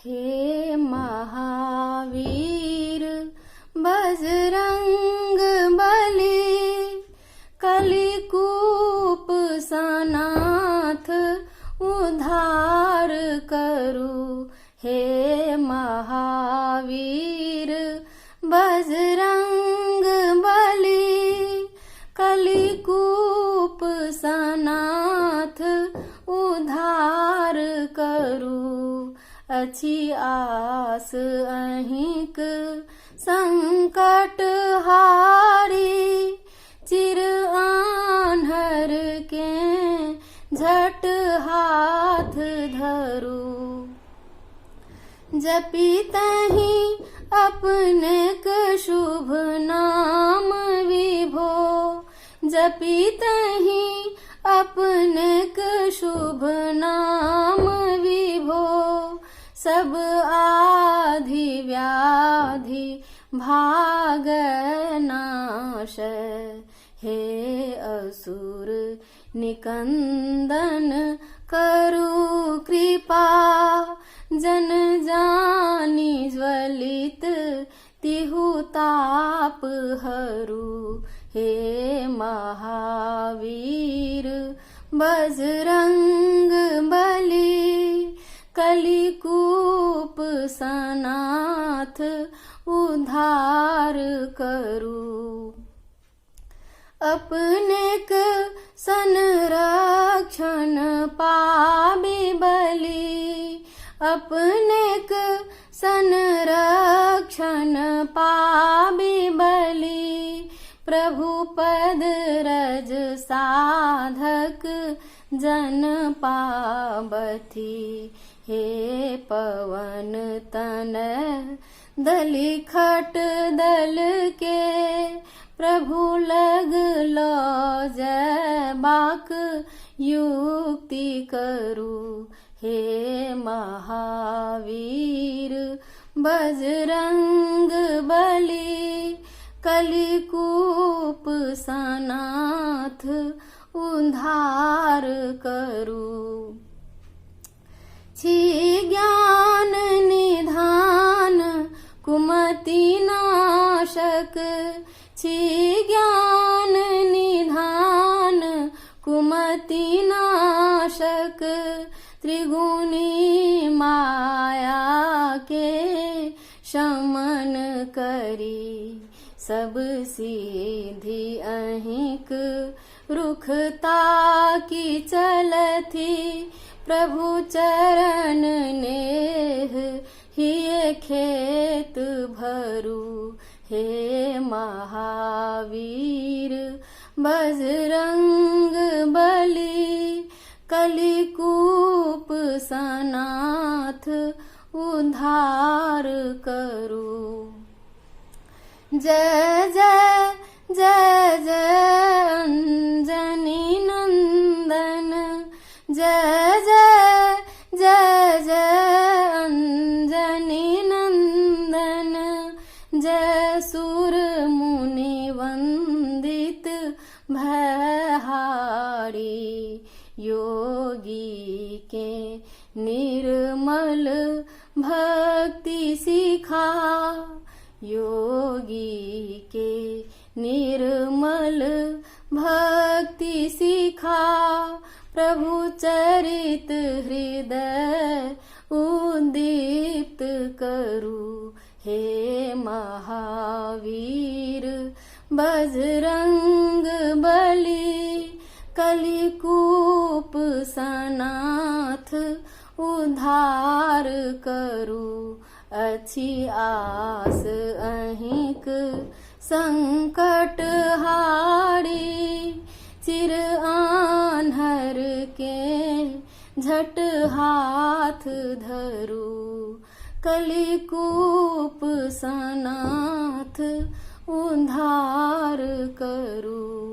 हे महावीर बजरंग बली, कलिकूप सनाथ उद्धार करू। हे महावीर बजरंग बली, कलिकूप सनाथ उद्धार करू। अछि आस अहिंक संकट हारी, चिर आन्हर के झट हाथ धरू। जपितहि अपनेक शुभ नाम विभो, जपितहि अपनेक शुभ नाम विभो। सब आधि व्याधि भाग नाश, हे असुर निकंदन करु कृपा। जन जानि ज्वलित तिहु ताप हरू। हे महावीर बजरंग बली, कलिकूप सनाथ उद्धार करू। अपनेक संरक्षण पाबि बली, अपनेक संरक्षण पाबि बली। प्रभु पद रज साधक जन पाबथि। हे पवन तनय दलिखट दल के, प्रभु लग लो जयबाक युक्ति करू। हे महावीर बजरंग बली, कलिकूप सनाथ उद्धार करू। छी ज्ञान निधान कुमति नाशक, छी ज्ञान निधान कुमति नाशक। त्रिगुणी माया के शमन करी, सब सिद्धि अहिंक रुख ताकी चलथि। प्रभु चरण नेह हिय खेत भरू। हे महावीर बजरंग बली, कलिकूप सनाथ उद्धार करू। जय जय जय जय अंजनी नंदन, जय जय जय जय अंजनी नंदन। जय सुर मुनि वंदित भयहारी, योगी के निर्मल भक्ति सिखा, योगी के निर्मल भक्ति सिखा। प्रभु चरित हृदय उद्दीप्त करू। हे महावीर बजरंग बली, कलिकूप सनाथ उद्धार करू। अछि आस अहिंक संकट हारी, चिर आन्हर के झट हाथ धरू। कलिकूप सनाथ उद्धार करू।